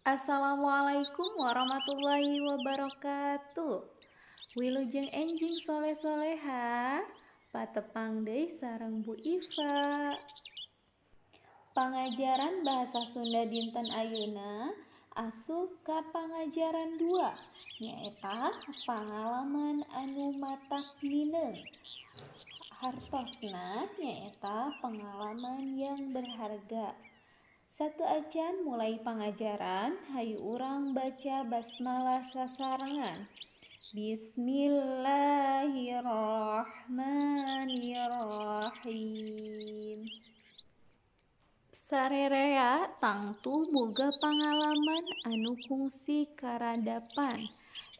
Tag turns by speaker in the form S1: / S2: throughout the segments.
S1: Assalamualaikum warahmatullahi wabarakatuh. Wilujeng enjing soleh soleha, patepang deui sareng Bu Iva. Pangajaran bahasa Sunda dinten ayeuna asup ka pangajaran 2, nyaeta pangalaman anu matak nineung. Hartosna nyaeta pengalaman yang berharga. Sateuacan mulai pangajaran, hayu urang baca basmalah sasarengan. Bismillahirrahmanirrahim. Sarerea tangtu boga pangalaman anu kungsi karadapan.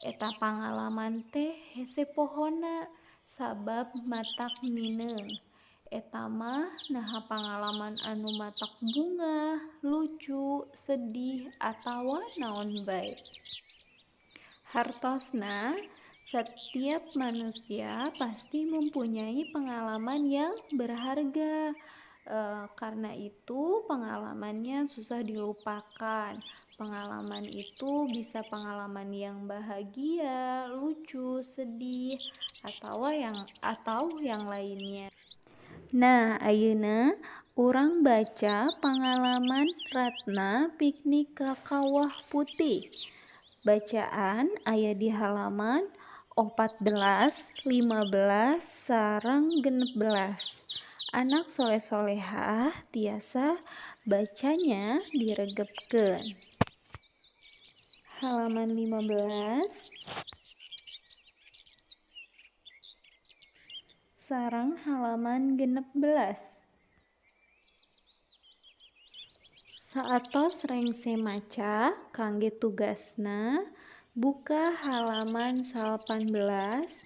S1: Eta pangalaman teh hese pohona sabab matak nineung. Eta mah naha pangalaman anu matak bungah, lucu, sedih, atawa naon bae. Hartosna, setiap manusia pasti mempunyai pengalaman yang berharga. Karena itu pengalamannya susah dilupakan. Pengalaman itu bisa pengalaman yang bahagia, lucu, sedih, atau yang lainnya. Nah, ayeuna urang baca pangalaman Ratna piknik ka Kawah Putih. Bacaan aya di halaman 14, 15, sareng 16. Anak soleh-solehah tiasa bacanya diregepkeun. Halaman 15 sareng halaman 16. Saatos rengse maca kangge tugasna, buka halaman 18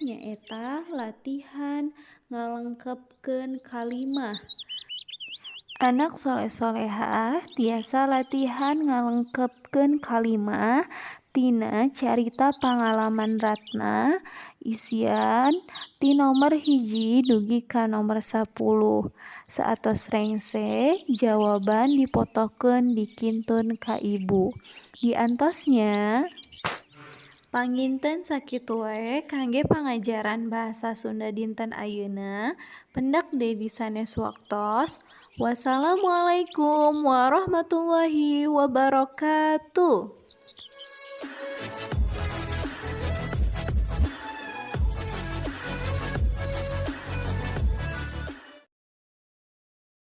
S1: nyaeta latihan ngalengkepkeun kalimah. Anak soleh-solehah tiasa latihan ngalengkepkeun kalimah tina carita pangalaman Ratna isian ti nomor 1 dugi ka nomor 10. Saatos rengse jawaban dipotokeun dikintun ka ibu. Diantos nya. Panginten sakitu wae kangge pangajaran bahasa Sunda dinten ayeuna. Pendak deui di sanes waktos. Wassalamualaikum warahmatullahi wabarakatuh.